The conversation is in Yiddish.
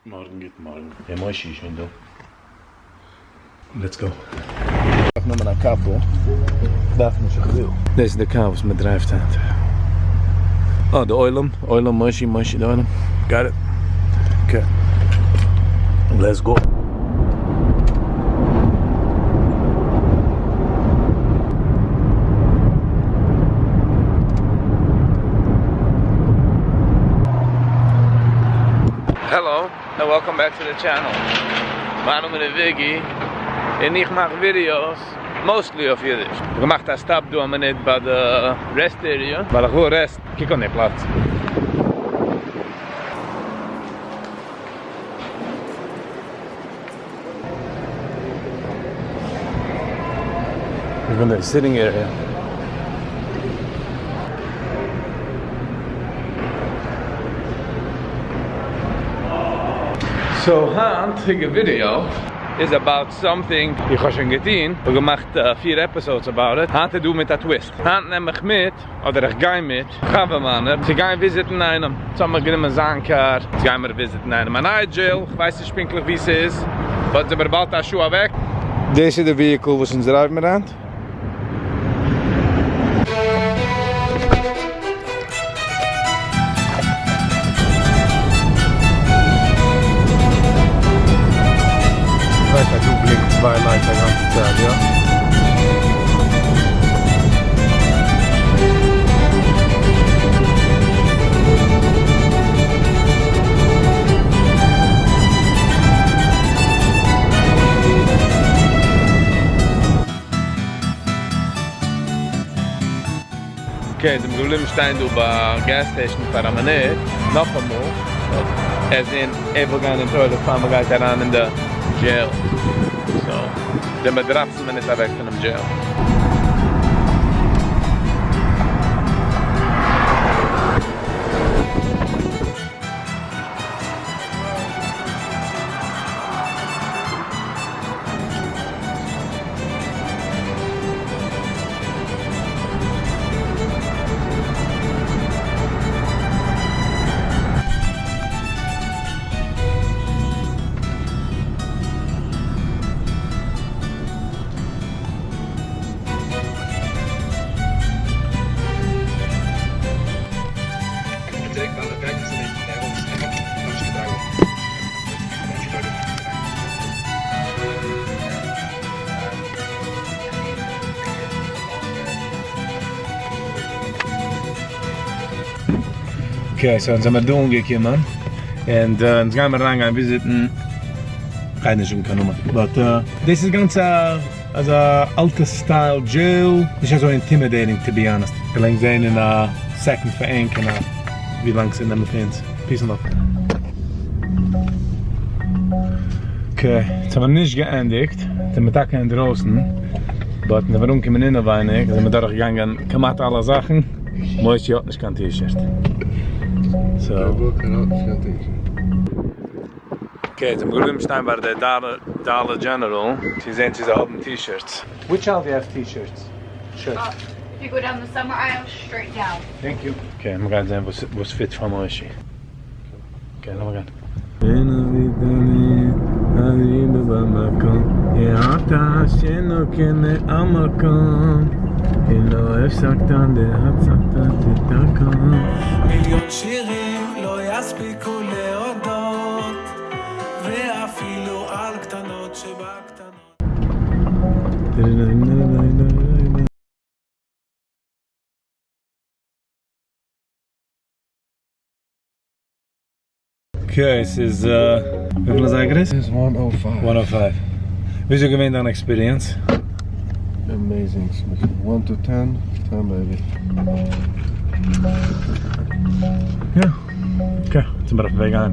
מארגן גוט מארגן, ר' משה איז שוין דא, let's go. דארף נעמען א קאפל, כ'דארף נישט איך וויל. דאס איז די קאר וואס מען דרייווט היינט. אה די עולם, עולם מושי מושי די עולם, got it, okay let's go. Hello and welcome back to the channel. מיין נאמען איז וויגי און איך מאך ווידיאוס mostly אויף אידיש. איך האב געמאכט א stop דא א מינוט ביי די rest area ווייל איך וויל rest ן. קוק אן די פלאץ. איך בין די sitting area. So היינטיגע ווידיאו איז about something איך האב שוין געטון, איך האב געמאכט פיר episodes about it, היינט איז דא מיט א twist, היינט נעם איך מיט, אדער איך גיי מיט, חבר מיינער, צו גיין וויזיטן איינעם, אונז האמיר גענומען זיין קאר, יעצט גיימיר וויזיטן איינעם, א נייע jail, איך ווייס נישט פונקטליך ווי ס'איז, but זעמיר באלד א שעה אוועק. דאס איז די vehicle וואס אונז דרייוו מיר היינט. ווייסט אז דא בלינקט צוויי lights א גאנצע צייט, יא? Okay, זעמיר געבליבן שטיין דא ביי gas station פאר א מינוט, נאכאמאל, as in ער וויל גיין אין toilet פאר מ'גייט אריין אין די jail, so זעמיר דרייצן מינוט אוועק פונעם jail. Okay, so אונז זעמער דא אנגעקומען, און אונז גיימער אריינגיין וויזיטן, כ'גיי נישט זאגן קיין נאמען, but דאס איז גאנץ א אזא אלטע style jail, נישט אזוי intimidating to be honest, כ'וועל ענק זעהן אין א second פאר ענק און א ווי לאנג ס'נעמט פאר אונז. Peace and love. Okay, יעצט האבן מיר נישט געענדיגט, זעמיר טאקע אינדרויסן, but זעמיר אנגעקומען אינעווייניג, זעמיר דורך געגאנגען כמעט אלע זאכן, מושי האט נישט קיין T-shirt. So. Okay, זעמיר געבליבן שטיין ביי די Dollar General צו זען צו זיי האבן T-shirts. Which aisle do you have T-shirts? Shirts. If you go down the summer aisle straight down. Thank you. Okay, מ'גייט זען וואס fit פאר מושי. Okay, לאמיר גיין. מיליון שירים לא יספיקו להודות ואפילו על קטנות שבקטנות. Okay, ס'איז וויפיל אזייגער איז? ס'איז one o five. One o five. וויאזוי איז געווען דיין experience? Amazing, one to ten, ten baby. יא, okay, זעמיר אויפן וועג אהיים.